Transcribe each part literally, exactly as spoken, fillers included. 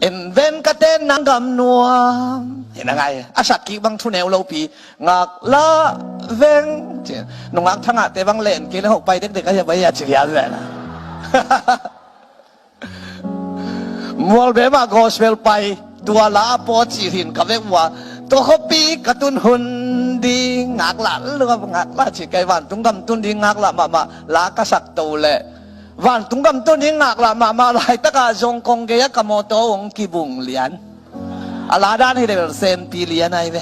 En ven ka ten nang gam nuam. Hi na ngai. A sak kik bang thu neu lopi. Ngaklah veng. Ci. Nungak thangahte bang len kei le hoh pai dekdek a hiap a hia ci lian ven. Mualbem ah gospel pai. Tua la a pawt cih hin ka vek ua. Tua khuapi ka tun hun ding. Ngaklah luap ngaklah ci kei vantung gam tun ding ngaklah mahmah la ka sak to leh. Vantung gam tun ding ngaklah mahmah laitakah zong kong gei a ka mawtaw hong kibung lian. A la dan hi le bel senpi lian ai ve.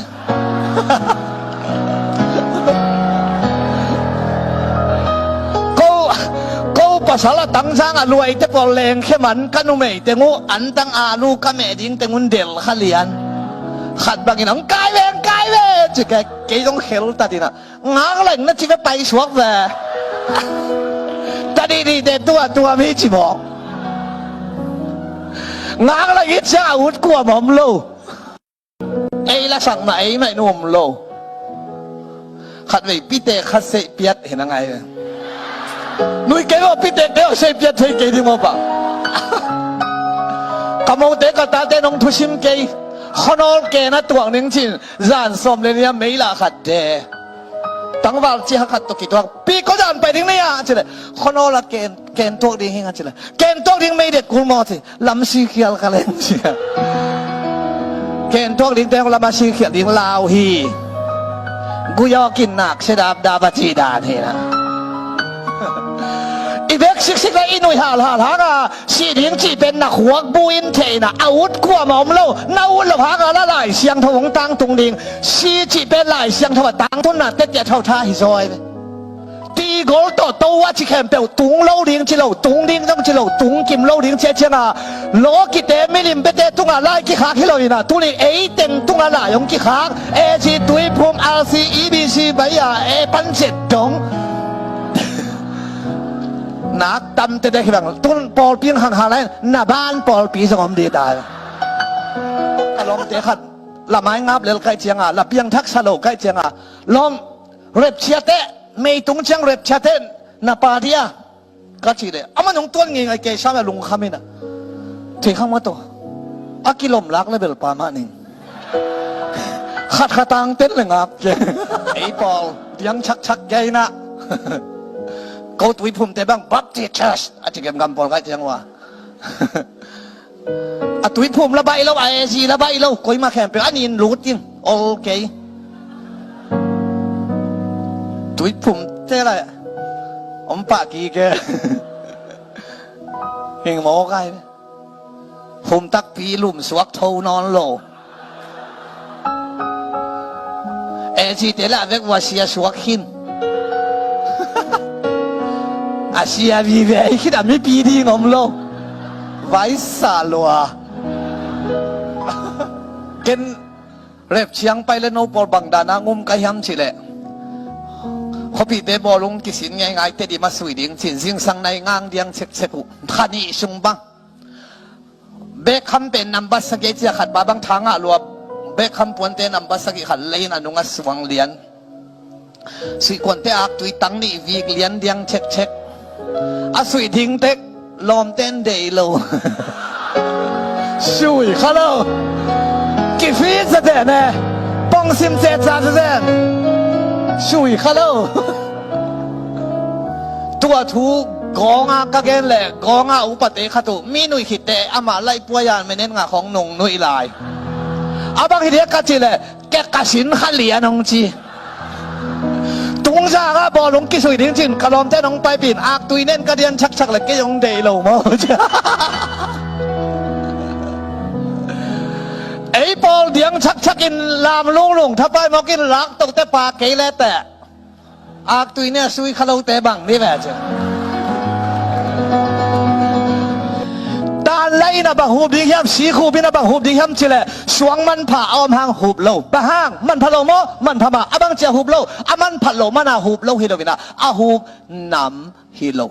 Ko, ko pasal a tangzang a luaite pawl lengkhe man ka numeite ngu antang alu ka meh ding te ngun del kha lian. Khat bangin hong kai ve, hong kai ve. Ci kei, kei zong khel tatinah. Ngak leng na ci ve pai suak ve. Tadih dih te tua tua mi ci mawk. Ngak leng it sia a ut kuam om lo. Ei la sak mah ei mah in um lo. Khat vei pite khat seih piat hi na ngai ve. Nui kei lo pite kei lo seih piat thei kei ding maw pa. Ka mote ka tate nong thusim kei. Khonawl ke na tuang ning cin zan sawm le nia mei lah khat de. Tangval ci ha khat tawh kituak pi ko zan pai ding nei a ci le. Khonawl a ken, ken tuak ding hing a ci le. Ken tuak ding mei dek kul maw ci. Lam si khial ka leng ci a. Ken tuak ding teng lam a si khial ding lau hi. Guyawk in nak se dap dap a ci dan hi na. I bek siksik le i nuih halhal hang a. Si ding cih pen na khuak bu in theihna a ut kuam a om lo, na ut lo hanga la Lai Siangtho hong tangtung ding. Si cih pen Lai Siangtho a tangtunna tete a thotha hi zawi ve. Tigol tawh to a ci khempeuh tung lo ding ci lo, tung ding zong ci lo, tung kim lo ding ci a cianga lawkite milim bete tunga lai kikhak hi lo ina tuni eiteng tunga lai hong kikhak. A G, Tuiphum, R C, E B C, Baia, e pan cet dong. Nak tam tete hi bang tun pawlpi hang hang lai na ban pawlpi zong om dih ta. Ka lawmte khat la mai ngap lel kaih cianga la piangthak sa lo kaih cianga lawm repciate meitung ciang repciate na pa dia ka cih leh amah nong tuan ngeingai kei sam a lungkham ina thei khang mah tawh a kilom lak le bel pa mah ning. Khat khat tang ten le ngap ke. Ei pawl diang chak chak gei na. Ko Tuiphum te bang Baptist Church a ci gem gam pawl kai tiang ua. A Tuiphum la baih lo, a A G la baih lo, koima khempeuh a nin lut in ol kei. Tuiphum te la om pah ki ke. Hing maw kai. Hum takpi lum suak tho nawn lo. A G te lah vek ua sia suak hin. A sia vive ei khit a mipi ding om lo. Vaisa lua. Ken rep ciang pai le no pawl bang dana ngum ka hiam cih leh khuapite bawlung kisin ngeingai te dim a sui ding cin zingsang nai ngang diang cekcek uh. Kha nih sung bang. Bekham pen nambat sagih cia khat ba bang tha ngah lua. Bekham puante nambat sagih khat leiin a nung a suang lian. Suihkuante aktui tang nih vik lian diang cekcek. A suih ding tek lawmten dei lo. Sui kha lo. Kifit zaten e. Pongsim cetsa zaten. Sui kha lo. Tua thu gawnga ka gen le gawnga upate khat uh mi nuih khitte amah laihpuai a menen ngak hong nung nuih lai. A bang hi dia ka cih le kek ka sin kha lian hong ci. Tungzang ah bawlung kisui ding cin ka lawmte nong paipin aktui nen ka dian chakchak le kei hong dei lo maw ci. Ei pawl diang chakchak in lam lunglung thapai mawk in lak tote pa kei le teh. Aktui nia sui kha lote bang ni ve ci. Tan la ina bang hup ding hiam, si khup ina bang hup ding hiam cih leh suang manpha a om hang hup lo. Bang hang manpha lo maw? Manpha mah. A bang cia hup lo? A manpha lo mana hup lo hi lo ina a hup nam hi lo.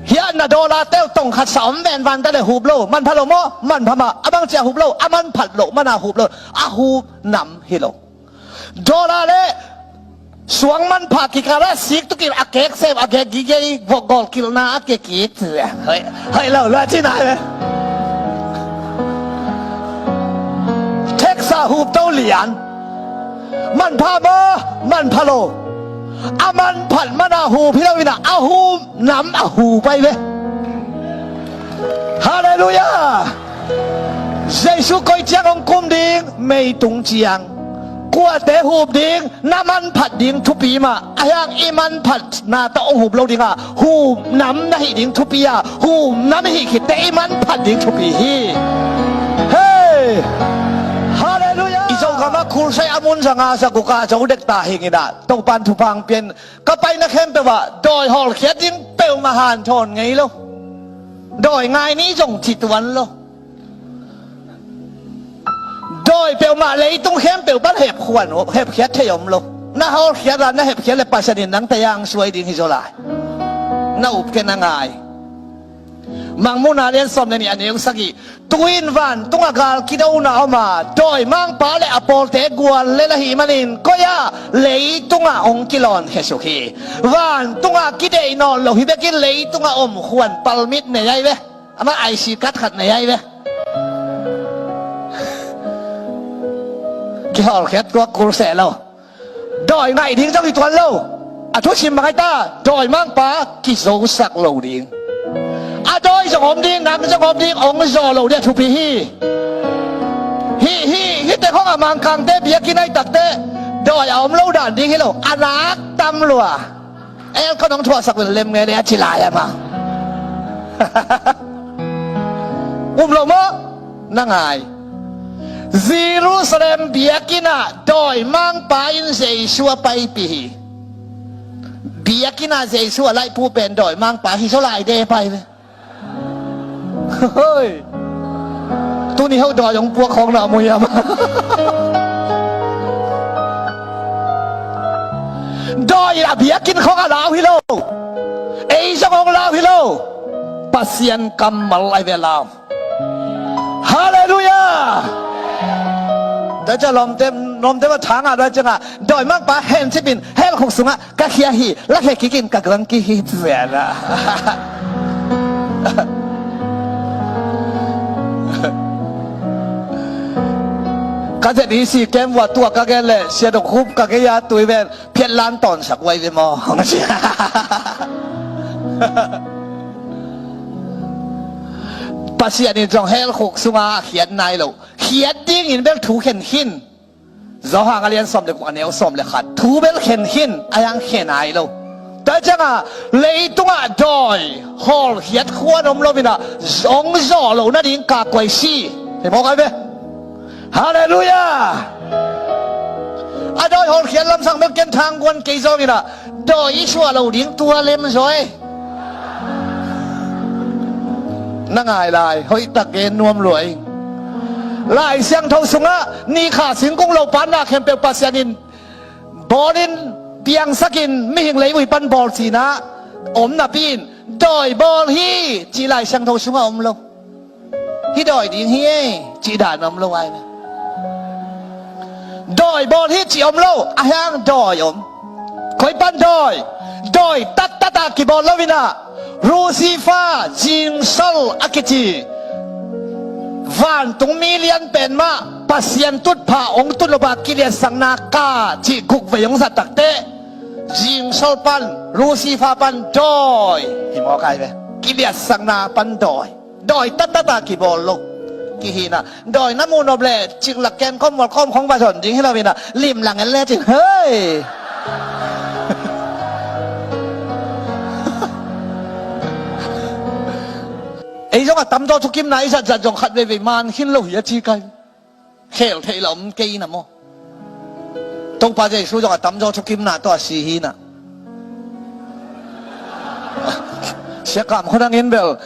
Hiah na dollar teu tong khat sa om ven van ta le hup lo. Manpha lo maw? Manpha mah. A bang cia hup lo? A manpha lo mana hup lo. A hup nam hi lo. Dollar le suang manpha kikal ah sik tukin a kek sem a kek gigei vok gol kilna a kekik. Hoi, hoi lo lua cina le. Hup to lian. Manpha maw? Manpha lo. A manphat mana hup hi lo inah a hup nam a hup ai ve. Halleluiah. Jesu koi ciang hong kum ding? Meitung ciang. Kuate hup ding? Na manphat ding thupi mah. A hiang i manphat na tawh hong hup lo ding a, hup nam na hih ding thupi a, hup nam i hih khitte i manphat ding thupi hi. Hei! Halleluiah. I Zogam ah crusade a mun zanga zaguk ah zo dek ta hing inah Topan thupha hong pia in, ka paina khempeuh ah dawi hawlkhiat ding peuhmah hanthawn ngei lo. Dawi ngai ni zong ci tuan lo. Dawi peuhmah leitung khempeuh pan hepkhuan uh, hepkhiat thei om lo. Na hawlkhiat a na hepkhiat le Pasian in nang tayang suai ding hi zaw lai. Na up ken a ngai. Mangmuhna lian sawm le nih a neu sagih. Tu-in vantung a gal kidona om a, dawimangpa le a pawlte gual lel ahih manin koi ah leitungah hong kilawnkhia suk hi. Vantungah kideih nawn lo hi bekin leitungah om khuan palmit nei ai ve. Amah I C card khat nei ai ve. Kihawlkhiat tuak kul seh lo. Dawi ngaih ding zong hi tuan lo. A thusim bang ai ta, dawimangpa kizosak lo ding. A dawi zong om ding, nam zong om ding, hong zaw lo ding a thupi hi. Hih, hih, hihte khong a Mangkangte biakinn ai takte dawi a om lo dan ding hi lo. A nak tam lua. Aircon hong thuahsak lem ngei le a ci lai a ma. Um lo maw? Na ngai. Jerusalem biakinn ah dawimangpa in Jesu a paipih hi. Biakinn ah Jesu a laihpu pen dawimangpa hi zaw lai de pai ve. Hoi. Tuni ho dawi hong puak khawng na mui a ma. Dawi a biakinn khawng a lau hi lo. Ei zong hong lau hi lo. Pasian kammal ai ve lau. Halleluiah. Tua ciang lawmte, lawmte va thang a tua ciangah dawimangpa hencipin hell khuk sungah ka khia hi, lakhia kikin ka guang kik hi ci zen a. Ka Z E C camp uah tua ka gen leh Sia Dong Khup ka gei a tui ven phiat lan tawnsak uai ve maw? Pasian in zong hell khuk sunga a khiat nai lo. Khiat dingin bel thu khen khin. Johan a lian sawm le guk a neu sawm le khat. Thu bel khen khin, a hiang khen ai lo. Tua ciangah leitungah dawi hawlkhiat khuan om lo inah zong zawh lo nading ka kuai si. Hei mawk ai ve. Halleluiah. A dawi hawlkhiat lamsang bel ken thang guan kei zawng inah dawi i suah lo ding tua lem zaw e. Na ngai lai, hoihtak gen nuam lua ing. Lai Siangtho sungah ni kha singkung lo panna khempeuh Pasian in bawlin piangsakin mihing leivui pan bawl cinah om napi in dawi bawl hi cih Lai Siangtho sungah om lo. Hih dawi ding hi ei cih dan om lo ai ve. Dawi bawl hi cih om lo, a hiang dawi om. Koi pan dawi? Dawi tattat a kibawl lo inah Lucifer, zingsol a kici vantung mi lian pen mah Pasian tutphah hong tut lo pa kiliatsakna ka cih guk vei hong zat takteh zingsol pan, Lucifer pan dawi hi mawk ai ve. Kiliatsakna pan dawi. Dawi tattat a kibawl lo. Kihinah dawi na muh nop leh ciklak ken khawm mual khawm khong va zon ding hi lo inah limlang en lecin hei. Ei zong a tamzaw thukimna i zatzat zong khat veivei man khin lo hi a ci kai. Khel theih la om kei na maw? Topa Jesu zong a tamzaw thukimna tawh a si hi na. Siakam khua nangin bel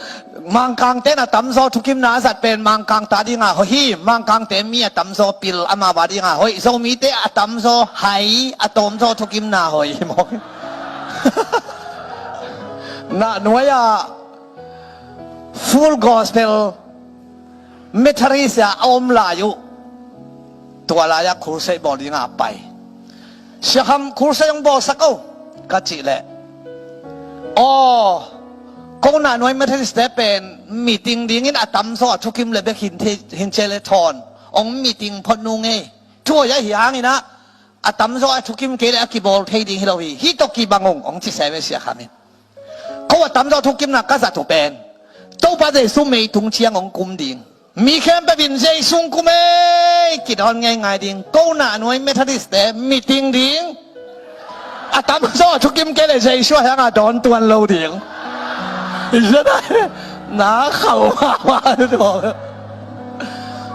Mangkangte na tamzaw thukimna a zat pen Mangkangte a dinga hoih hi. Mangkangte mi a tamzaw pil amau a dinga hoih. Zomite a tamzaw hai a tawmzaw thukimna hoih hi maw? Nah nuai ah Full Gospel Methodist a om lai uh. Tua lai-ah crusade bawl dingah a pai. Siakham crusade hong bawlsak o ka cih leh, aw, ko nah nuai Methodist te pen meeting dingin a tamzaw a thukim le bek hin, hin cia le thawn Hong meeting phot nung ei. Thu hoih ahi hangin ah, a tamzaw a thukim kei leh a kibawl thei ding hi lo hi. Hih tawh kibang ung, hong ci sem ei Sia Kham in. Ko a tamzaw thukimna ka zat uh pen, Topa Jesu mei tung ciang hong kum ding. Mi khempeuh in Jesu hong kum ei, kidawn ngeingai ding. Ko nah nuai Methodist te meeting ding. A tamzaw a thukim kei leh Jesu a hang a dawn tuan lo ding. Na khauh mahmah.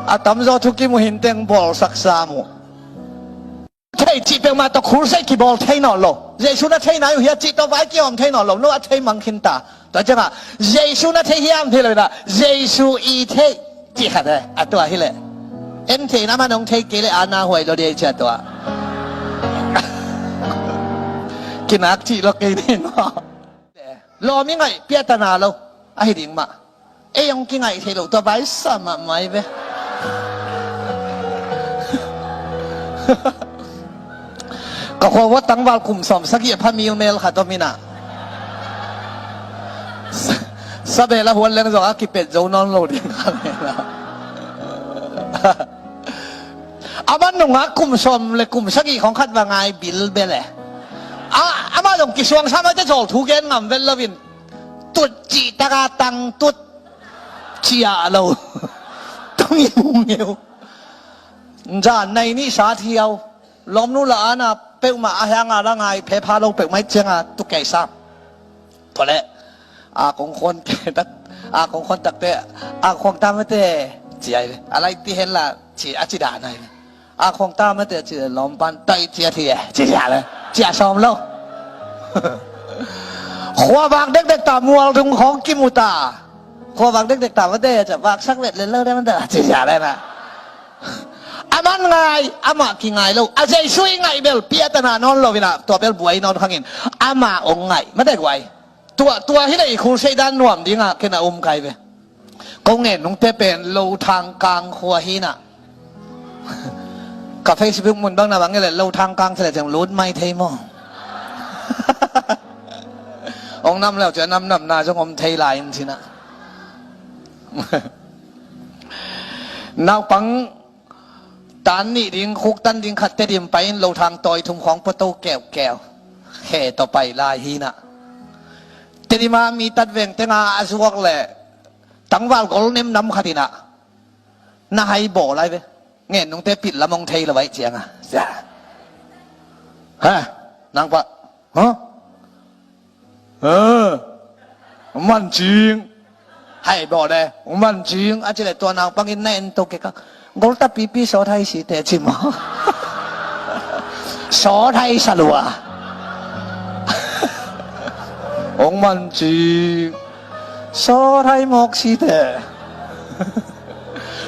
A tamzaw thukim uh hi inteh bawlsak sam uh. Thei cih peuhmah tawh crusade kibawl thei nawn lo. Jesu na thei nai uh hia cih tawh vai kihawm thei nawn lo. No a thei mang khin ta. Tua ciangah Jesu na thei hiam thei lo inah Jesu i thei cih khat e. A tua hi leh en thei in amah nong thei kei leh a na huai lo dei cia tua. Kinak cih lo kei ding maw? Lawm i ngaih piahtana lo ahi ding mah. Ei hong kingaih theih loh tua vai sa mahmah hi ve. Ka khua uah tangval kum sawm sagih a pha milmel khat om inah, sa-, sabel a huan leng zong a kipet zo nawn lo ding kha mel a. Amah nungah kum sawm le kum sagih khawng khat va ngai bilbel e. A, amah zong kisuang sa maite zawl thu gen ngam vet loin, tut cih taka tang tut, ciah lo. Tang i mu ngeu. Zan nai nih sa thiau. Lawmnu la ana peuhmah a hanga la ngai phepha lo peuhmah i cianga tu kei sam. Tua leh a kong khuan kei tak, a kong khuan takte, a khuang ta mate, ci ai ve. A lai ti hen la, ci a ci dan ai ve. A khuang ta mate, ci lawm pan tai ciat hi e, ci ciah le, ciah sawm lo. Khua vak dekdek ta, mual dung khawng kimu ta. Khua vak dekdek ta mate, ci vak sak vet le lo de mate, ci ciah le na. Aman ngai, amah kingai lo. A Jesu i ngaih bel piahtana nawn lo inah, tua bel buai nawn khangin. Amah ong ngaih mate guai. Tua, tua hi leh i khulsei dan nuam dingah ken a um kai ve. Ko ngen nungte pen Lothang Kang khua hi inah. Ka Facebook mun bang na bang nge leh Lothang Kang ci leh ciang lut mai thei maw? Ong nam leu ciang nam nam na zong om thei lai in ci inah. Naupang tan nih ding, khuk tan ding khat Tedim pai in Lothang tawi thum khawng pua to keukeu. Khe tawh pai lai hi inah. Tedim a mi tat veng tenga a zuak leh tangval gol nem nam khat inah na hai bawl lai ve. Ngen nungte pit lam ong thei lo aih cianga. Ha? Nang pa. Ha? Ha? Man cing. Hai bawl de. Man cing. A ci leh tua naupang in na en to kei ka. Gol ta pipi sawt hai si te ci maw? Sawt hai sa lua. Ong man cing. Sawt hai mawk si te.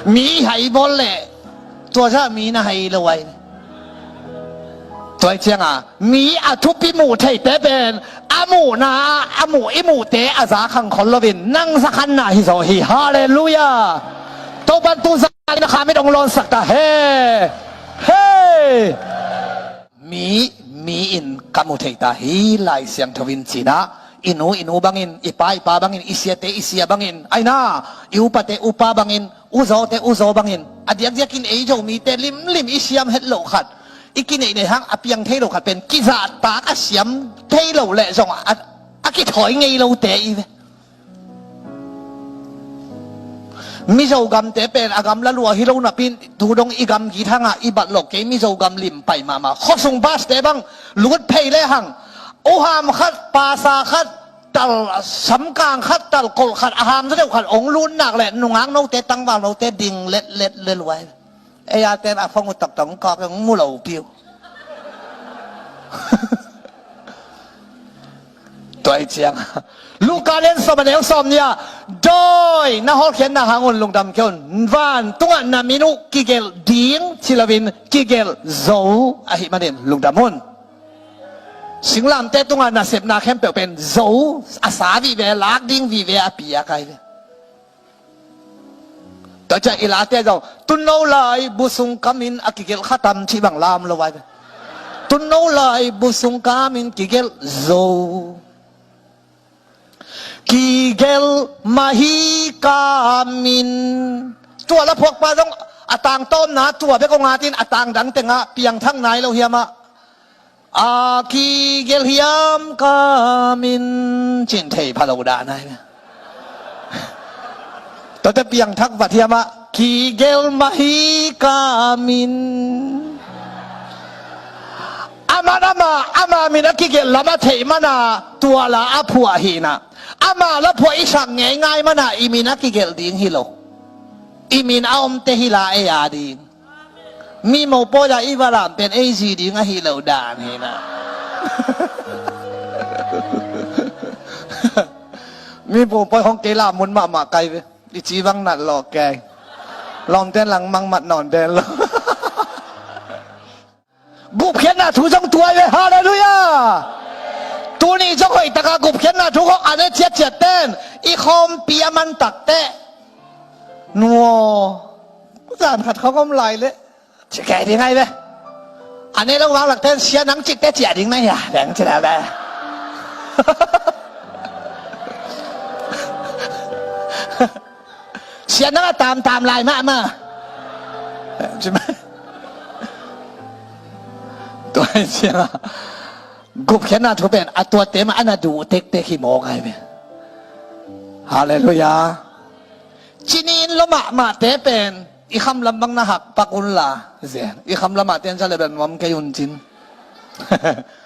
Mi hai bawl leh tua zah mi na hai lo ai. Tua cianga mi a thupi muh theite pen a muhna a muh i muhte a za khang khol loin nang za khanna hi zaw hi. Halleluiah. Topan tu za in a khamit ong lawnsak ta he. Hei. Mi, mi in ka mu thei ta hi, Lai Siangtho in ci inah, i nu, i nu bangin, i pa, i pa bangin, i siate, i sia bangin, aina, i upate, upa bangin, u zawte, u zaw bangin, a diakdiakin ei Zomite limlim i siam het loh khat, i kineihneih hang a piang thei loh khat pen kizahtak a siam thei loh leh zong a, a kithawi ngei lote i ve. Mizo gamte pen a gam la lua hi lo napi in tu dong i gam git hangah i bat lo kei, Mizo gam lim pai mahmah. Khuasung baste bang lut phei le hang, uham khat, pasa khat, tal samkang khat, tal kolh khat, a ham zaw deuh khat ong lut nak le nungak note, tangval note ding letlet le luai. Ei a ten a phong uh taktak ong kawk ong mu lo piu. Tua i ciang Luka lian sawm a neu sawm nih ah, dawi na hawlkhiatna hang un lungdam kei un. Van tungah na min uh kigelh ding ci loin kigelh zo ahih manin lungdam un. Singlamteh tungah nasepna khempeuh pen zo, a sa vive, lak ding vive a piak ai ve. Tua ciang i late zong, tun no lai bu sung kamin a kigelh kha tam cih bang lam lo ai ve. Tun no lai bu sung kamin kigelh zo. Kigelh mah hi kamin. Tua la phuakpa zong A tangtawmna tua bek hong at in a tangdang tengah piangthak nai lo hiam ah? A kigelh hiam ka min cin thei pha lo dah nai. Tuate piangthak vat hiam ah? Kigelh mah hi ka min. Aman ama, ama min a kigelh lam a theih mana tua la a phuah hi na. Ama la phuah i sak ngeingai mana i min a kigelh ding hi lo. I min a omte hi la ei a ding. Mi mopawi la i va lam pen ei zi ding ahi lo dan hi na. Mi mopawi hong kei la mun mahmah kai ve. I ci bang nat lo kei. Lawmten lang mang mat nawn den lo. Gupkhiatna thu zong tuai ve. Halleluiah. Tuni zong hoih taka gupkhiatna thu khawng a ne ciatciat ten i khawmpi a man tak teh. Nuaw. Zan khat khawng om lai leh ci kei ding ai ve. A ne lo vang lak ten sia nang cik te ciah ding na hia deng ci la ve. Sia nang a tamtam lai mahmah. Tua hi ciang a gupkhiatna thu pen a tuate mah a na duh tektek hi mawk ai ve. Halleluiah. Cinin lo mahmahte pen i khamlam bang na hakpak unla zen. I khamlam ah ten za le bel nuam kei un cin.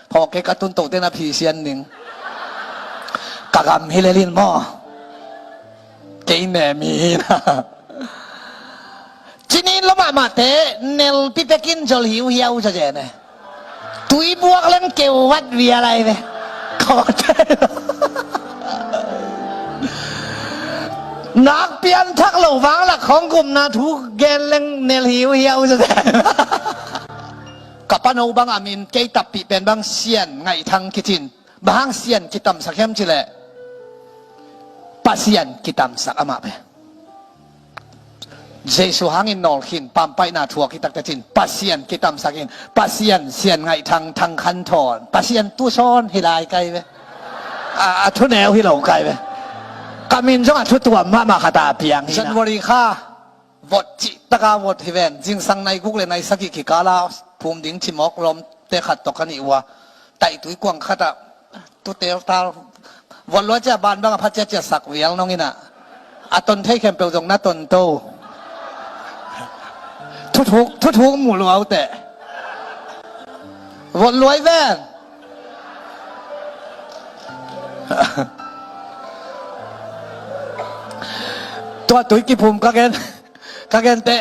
Phawk kei ka tun tohte na phisian ding. Ka gam hi lelin maw? Kei ne mi hi na. Cinin lo mahmahte nelpi pekin zol hiuhiau zazen e. Tui buak leng keuvat vial ai ve. Kawt ai lo. Nak pianthak lo vang lak khawng gupna thu gen leng nel hiuhiau zazen. Ka pano bang a min kei tappih pen bang Sian Ngaih Thang kicin. Bang hang Sian kitamsak hiam cileh Pasian kitamsak amah pen. Jesu hangin nawlkhin pampaihna thuak hi takte cin Pasian kitamsak in Pasian Sian Ngaih Thang, Thang Khan Thawn, Pasian tu sawn hi lai kai ve. A, a thuneu hi lo kai ve. Ka min zong a thutuam mahmah khat a piang hi na. January kha vot cih taka vot hi ven. Zingsang nai guk le nai sagih kikala phum ding cimawk lawmte khat tawh ka nih uh a, taih tui kuang khatah tutel tal vot lua cia ban bang a phat cia cia sak vial nong inah a ton thei khempeuh zong na ton to. Thuthuk, thuthuk mu luau teh. Vot luai ven. Tua tui kiphum ka gen. Ka gente,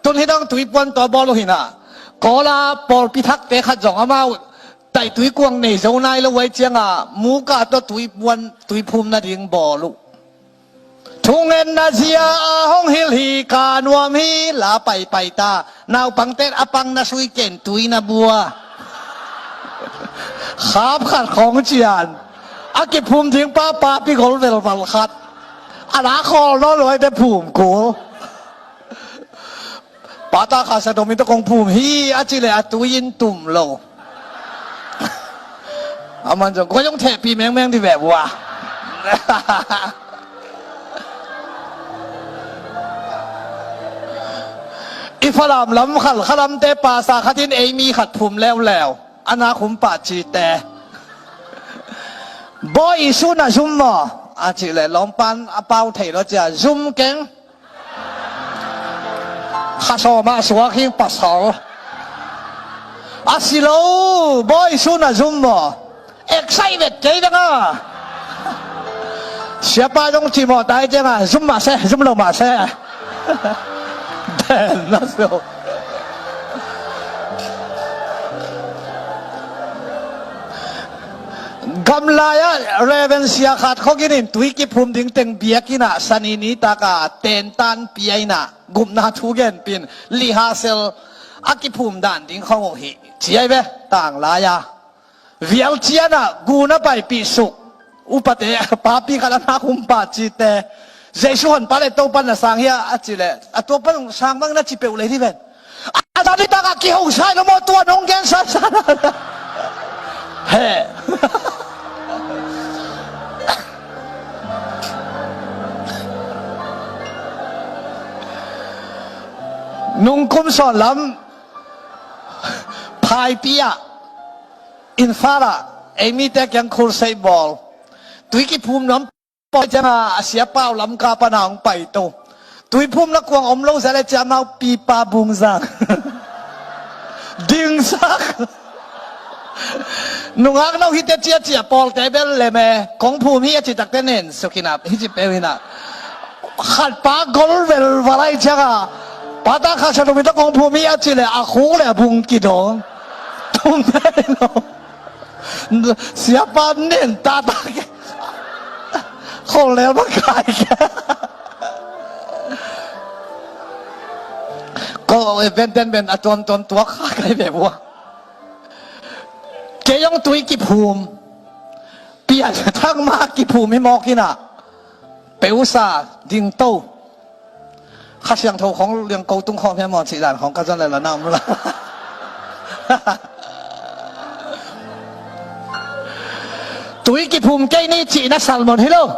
tun hi dong tuipuan tawh bawl uh hi na. Kawla pawlpi thakte khat zong amau taih tuikuang nei zo nai lo uh ai cianga muka tawh tuipuan, tuiphum nading bawl uh. Thungetna zia a hong hilh hi ka nuam hi la paipai ta. Naupangte a pang na sui ken tui na bua. Khap khat khawng cian. A kiphum ding pa papi gol velval khat. A la khawl nawn lo ai te phum kul. Pata kha sa domin tawh kong phum hi a cih leh a tui in tum lo. A man zong kua zong thehpih mengmeng di veh vua. I Falam lam Khalkha lamte pasa khat in ei mi khat phum leuleu. A nak hum pah cite. Bawi i sun a zum maw a cih leh lawmpan a pau thei lo cia zum keng. Kha sawm ah suak hing pasal. A si lo bawi sun a zum maw. Excited kei dang a. Siapa zong cimawh tai ciang a zum mah se, zum lo mah se. Den na so. Gamlai ah Reverend Sia Khat Khogin in tui kiphum ding teng biakinn ah sani nitak a tentan pia in ah gupna thu genpin lihasel a kiphum dan ding khong uh hi ci ai ve. Tanglai a vial cian ah gun a paipih suk upate papi khat a nak hum pah cite Jesu honpa le Topa na sang hia a cih leh a tua pan sang bang na ci peuh lei hi ven. A zan nitak ah kiho sai lo maw tua nong gen sansan. He. Nungkum sawn lam Phaipi ah, Imphal ah, ei mite kiang khulsei bawl. Tui kiphum nuam pawi ciangah a siapa uh Lamka pana hong paito. Tui phumna kuang om lo zia le cia mau pipa bungzang dingsak. Nungak no hite ciacia pawlte bel lem e, kong phum hi a ci takte nen sukhinap hi ci peuh hinah. Khat pa gol velval ai ciangah pata khat sa tumita kong phum hi a ci le a khuk le a bung kidong. Tum thei lo. Siapa nen tata ke. Khol lel bang kai ke. Ko e, benten ben a tuamtuam tuak kha kai ve bua. Kei hong tui kiphum. Pian thak ma kiphum hi mawk hinah. Peusa ding to. Kha Siangtho khong liang ko tung khawm hiam maw cih dan khong ka zon le la nam la. Tui kiphum kei ni cihna salmon hi lo.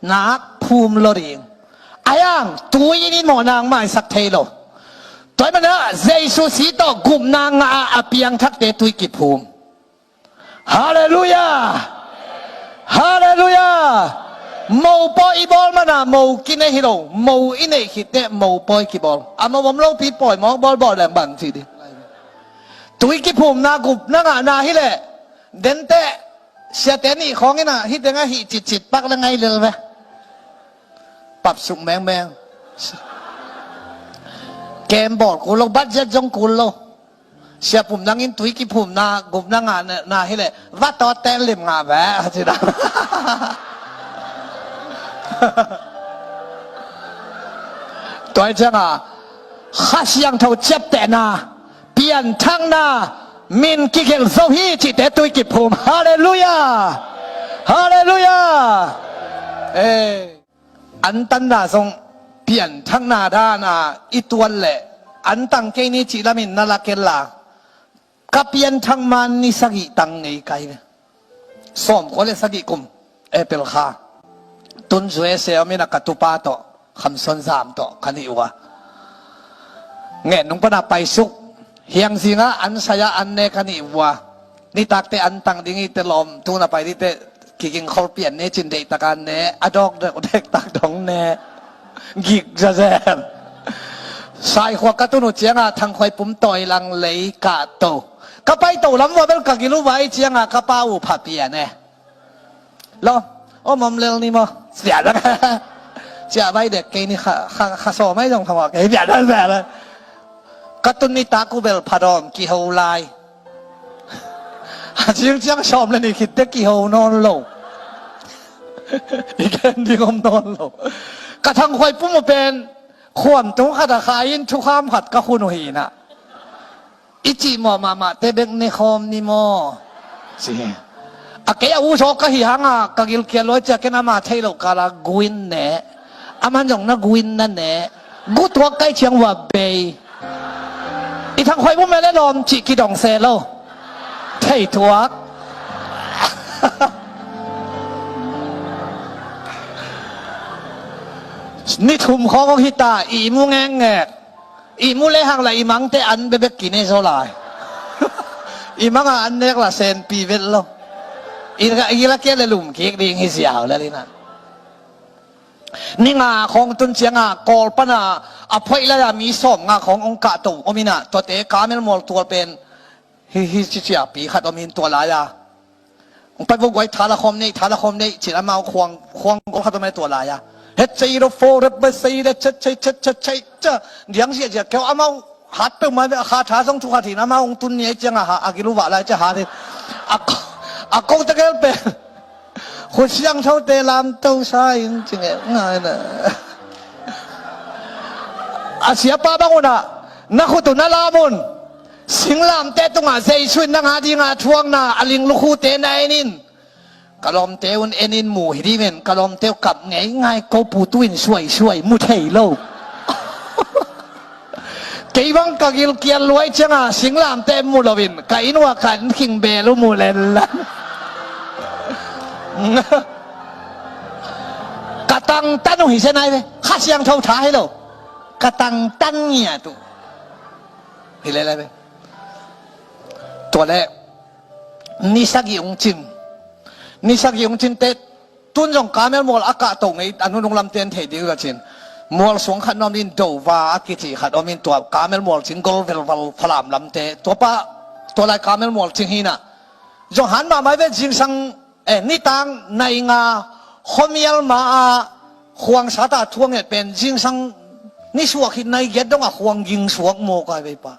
Nak phum lo ding. A yang tui in in mawh nak maisak thei lo. Tua hi mana Jesu si tawh gupna ngah a a piangthakte tui kiphum. Halleluiah. Halleluiah. Mopawi i bawl mana mo kinei hi lo, mo i neih khitteh mopawi kibawl. A mo bom lopi pawi mawk bawlbawl leng bang ci ding. Tui kiphumna gupna ngahna hileh denteh siate nih khawng inah hi tengah hih citcit pak le ngai lel ve. Papsuk mengmeng. Kem bawl kul lo, budget zong kul lo. Siapum nangin tui kiphumna gupna ngahna hileh va tawt ten lim ngah ve a ci dah. Tua hi cianga Kha Siangtho ciaptehna, pianthakna min kigelh zo hi cihte tui kiphum. Halleluiah. Halleluiah. Antangna zong pianthakna dana i tuan leh antang kei ni cih lamin na la kenla. Ka pianthak man ni sagih tang ngei kai ve. Sawmkua le sagih kum April kha tun U S A om inah ka tupa tawh Khamson Zam tawh ka nih uh a, ngen nung pana paisuk hiangzingah an sai-ah an ne ka nih uh a, nitakte antang ding ite lawm tuna pai dite kigingkhol pian ne cin deihtaka ne, a dawk deuh dektak dong ne. Gik zazen. Saikhua ka tun uh cianga Thangkhuai pum tawi lang lei kahto ka paito lam vua bel ka gil uh vai cianga ka pa uh pha pian e. Lo, om om lel ni maw? Ciah vai dek kei ni kha, kha, kha sawm ai zong kha maw kei pian dan zel. Ka tun nitak uh bel pha dawm kiho lai. A cingciang sawm le ni khitte kiho nawn lo. I gen ding om nawn lo. Ka Thangkhuai pum uh pen khuam tung khat a khai in thukham khat ka khun uh hinah. I cihmawh mahmahte bek ne khawm ni maw? Ci. A kei a u zaw ka hi hanga ka gilkial luai cia ken ama thei loh kala guin ne. Aman zong na guin na ne. Gu tuak kai ciang vua bei. I Thangkhuai bu mele lawm cih kidong se lo. Thei tuak. Ni thum khawng hong hita i mu ngekngek. I mu lehang la i mangte an bebek kine zaw lai. I manga an nek la senpi vet lo. I la kia le lum kik ding hi ziau le lina. Ni nga khawng tun cianga Kawl pana a phoih lai-a mi sawm nga khawng ong kahto om inah tuate kamel mual tual pen hi hi ciciapi khat om in tua lai-a. Ong pai vo guai thala khawm nei, thala khawm nei cin amau khuang khuang gol khat om e tua lai-a. Het cei ro fo rep ba sei le chet cei chet chet cei ca diang zia zia keu amau hat peuh mai ve a kha tha zong thu khat hin amau ong tun ni ai cianga ha a gil uh vah lai cia hat hin. A ko, a ko tegel pen Khut Siangthote lamto sa in ci ngel ngai na. A siapa bang unah na khut uh na lam un. Singlamte tungah Jesu in nang a dinga thuakna a ling lukhute na en in. Ka lawmte un en in mu hi dih men ka lawmte uh kap ngei ngai ko pu tu in suaisuai mu thei lo. Kei bang ka gilkial luai cianga singlamte mu loin ka inn ua kan khing bel uh mu lenlan. Ka tangtan uh hi se nai ve. Kha Siangtho tha hi lo. Ka tangtan ngiat uh. hi lele ve. Tua le ni sagih hong cin, ni sagih hong cin te, tun zong Kamel mual a kahto ngei a nunung lamte an thei ding uh a cin. Mual suang khat nuam in Dova a kici khat om in, tua Kamel mual cing gol velval Falam lamte, tua pa tua lai Kamel mual cing hi na. Zong han mahmah ve, zingsang, eh, nitang nai nga khuamial ma a khuang sata thuang et pen zingsang ni suak hi nai giat dong a khuang ging suak maw kai vei pa.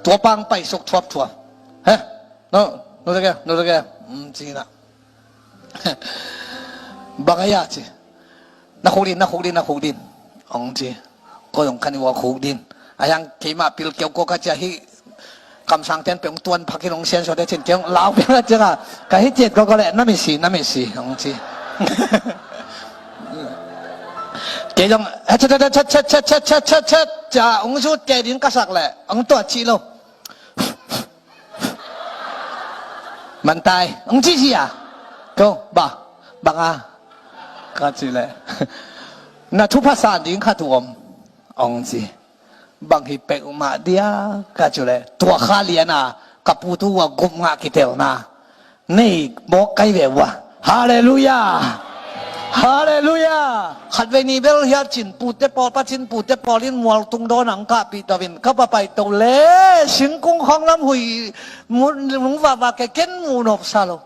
Tua pang paisuk thuapthuap. He? No, no te ke, no te ke. Um, ci na. Bang a ya ci. Na khuk din, na khuk din, na khuk din. Ong ci. Ko zong kani wa khuk din. A yang keima pil keu ko ka cia hi. Kamsang ten pe ong tuan phak hi nong sian so te cin keu lau pe ka cia nga. Ka hi ciet ko ko le, na mi si, na mi si. Ong ci. Kei zong, chat, chat, chat, chat, chat, chat, chat, chat, chat, cia, ong zut kei din ka sak le, ong tua ci lo. Mantai, ong ci ci a. Ko, ba, bang a. Ka ci le. Na thupha san ding khat uh om. Ong ci. Bang hi pek uh mah dia, ka ci le. Tua kha lian a, ka pu tu wa gup ngah kitelna. Nei mawk kai ve uh a. Halleluiah. Halleluiah. Khatvei ni bel hiat cin pute pawl, pa cin pute pawl in mual tung dawn ang kahpih to in, ka pa pai to le, singkung khawng lam hui mung vava ke ken mu nop sa lo.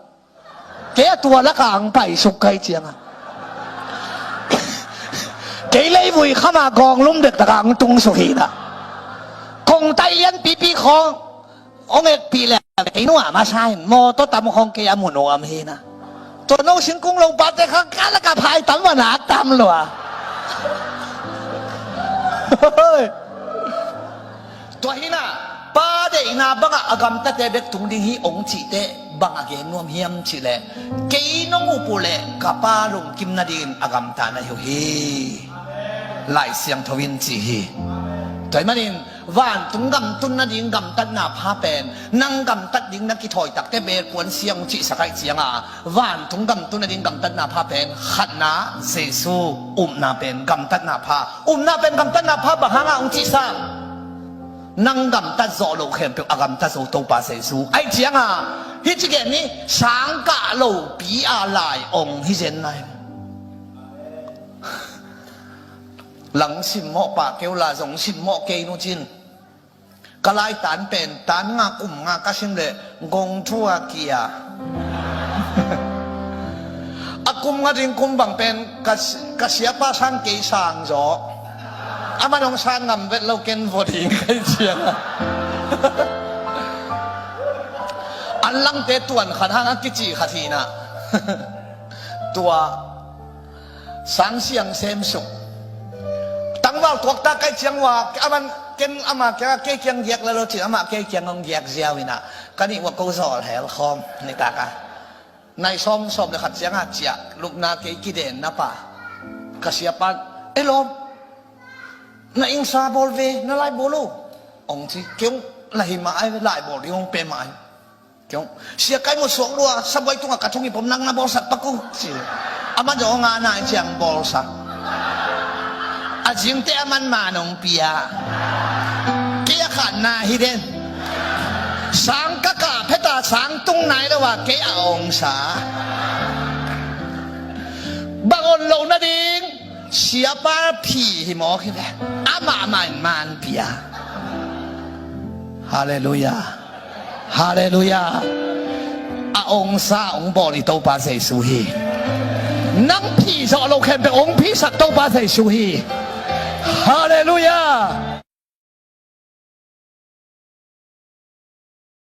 Kei a tua laka ang paisuk kai cianga. Kei leivui khama gawng lum dek taka ang tung suk hi na. Kong tai lian pipi khawng ong ekpih le kei nua masa in mawtaw tam khawng kei a mu nuam hi na. Tua no singkung lo pate khang ka laka phai tam va nak tam lo a. Tua hi na, pa deihna bangah a gamtate bek tung ding hi ong cihte bang a gen nuam hiam cih leh, kei nong up uh leh ka pa lungkim nadingin a gamta na hi uh hi. Lai Siangtho in ci hi. Tua ahih manin vantung gam tun nading gamtatna pha pen nang gamtat ding na kithawi takte belpuan siang cihsak ahih cianga, vantung gam tun nading gamtatna pha pen khatna Jesu, upna pen gamtatna pha. Upna pen gamtatna pha bang hanga ong cihsak? Nang gamtat zawh loh khempeuh a gamtat zo Topa Jesu. Ahih cianga hih ci gen ni, sangkah lopi a lai ong hi zen nai. Lang simmawh pah keu la zong simmawh kei nu cin. Ka lai tan pen tan nga kum nga ka sim leh gong thua kia. A kum nga ding kum bang pen ka, ka siapa sang kei sang zaw. Aman hong sang ngam vet lo ken vua ding kai cianga. An langte tuan khat hang a kici khat hi na. Tua sang siang sem suk. Tangval tuakta kai ciang ua aman ken ama kianga kei kiang giak lalo cin ama kei kiang hong giak ziau ina. Ka nih ua ko zawl hel khawm nitaka. Nai sawm sawm le khat cianga ciah lupna kei kiden na pa. Ka siapan, "E lawm, na ingsa bawl ve, na lai bawl uh," ong ci. Kei ong la hi mah ai, lai bawl ding ong pe mah ai. Kei ong, "Sia kai mu suak lua, sabuai tunga ka thung i pom nang na bawlsak pak uh," ci. Aman zong ong ana i ciang bawlsak. A zingte aman man ong pia. Kei a khatna hi den. Sang ka kah pheta sang tung nai lo a kei a ongsa. Bang on lo nading siapa phi hi mawk hi ve. Amah mah in man pia. Halleluiah. Halleluiah. A ongsa ong bawl i Topa Jesu hi. Nang phi zawh lo khempeuh ong phisak Topa Jesu hi. Halleluiah.